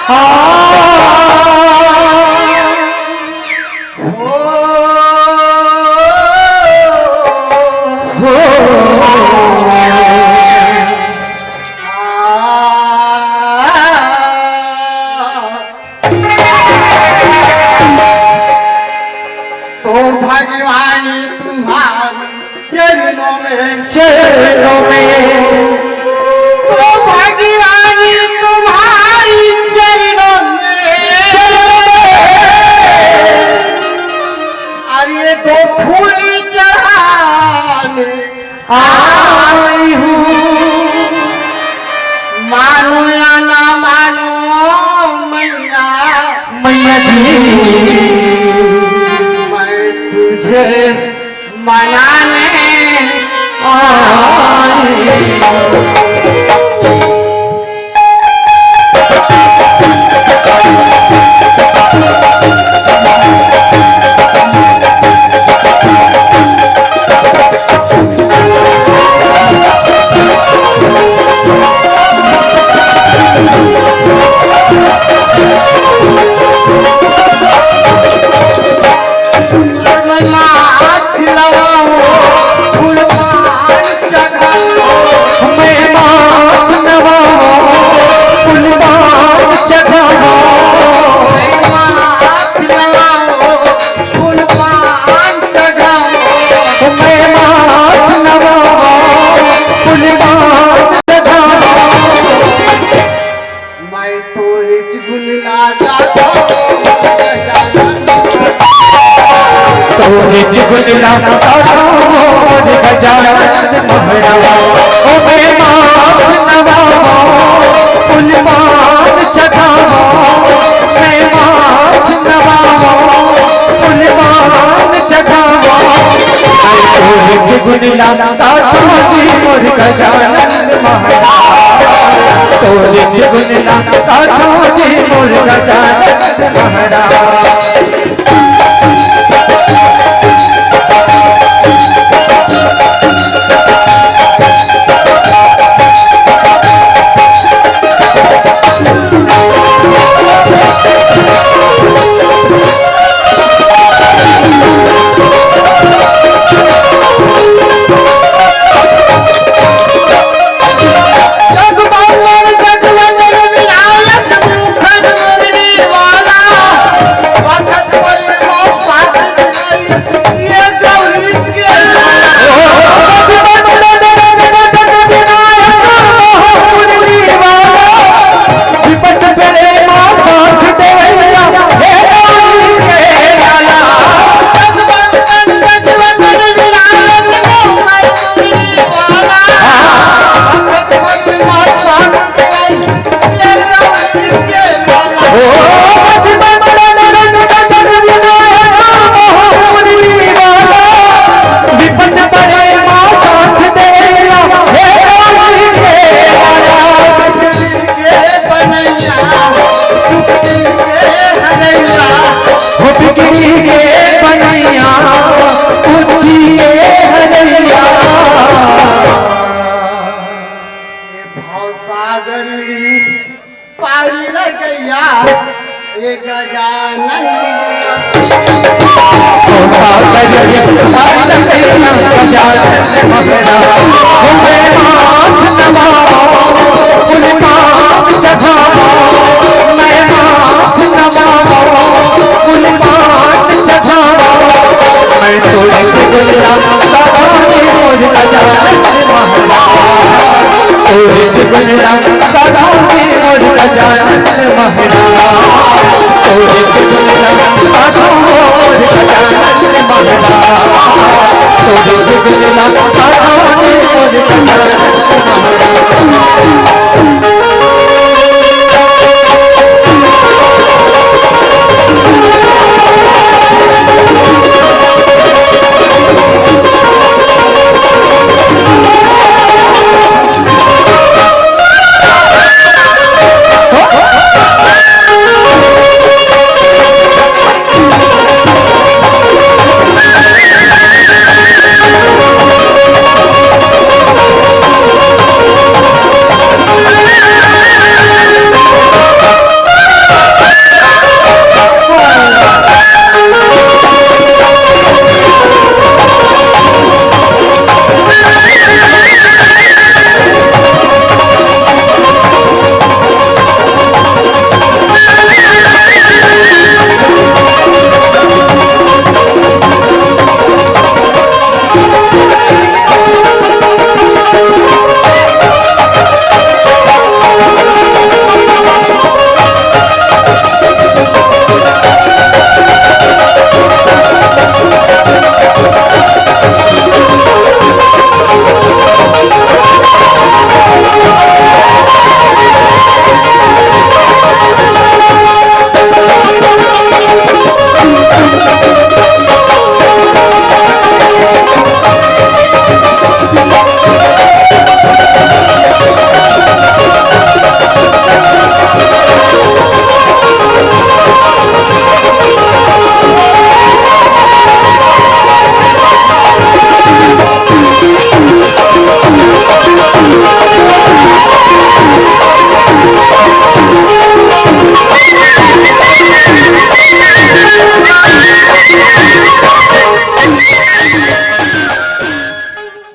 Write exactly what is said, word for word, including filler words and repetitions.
हाँ। तो भगवान तुम्हारे चरणों में, चरणों में। तो भगवान तुम्हारी चरणों में, चरणों में। अरे तो फूल चढ़ाने आई हूँ। मानो या ना मानो मैया, मैया जी, मैं तुझे मनाने आई। मैं तोरे च गुण ला गाथों, तोरे च गुण ला गाथों, मोर गजानन महाराज। ओ मैं माथ नवावों, फूलमान चढ़ावों, मैं माथ नवावों, फूलमान चढ़ावों। मैं तोरे च गुण ला गाथों जी मोर गजानन महाराज। तोरे च गुण ला गाथों जी मोर गजानन महाराज। भवसागर पारी लगैया, ए गजानन। भवसागर पारी लगैया, गजानन महाराज। ओ मैं माथ नवावों, फूलमान चढ़ावों, मैं माथ नवावों, फूलमान चढ़ावों। मैं तोरे च गुण ला गाथों जी मोर गजानन महाराज। तोरे च गुण ला गाथों जी मोर गजानन महाराज। तोरे च गुण ला गाथों मोर गजानन महाराज। तोरे च गुण ला गाथों जी मोर गजानन महाराज।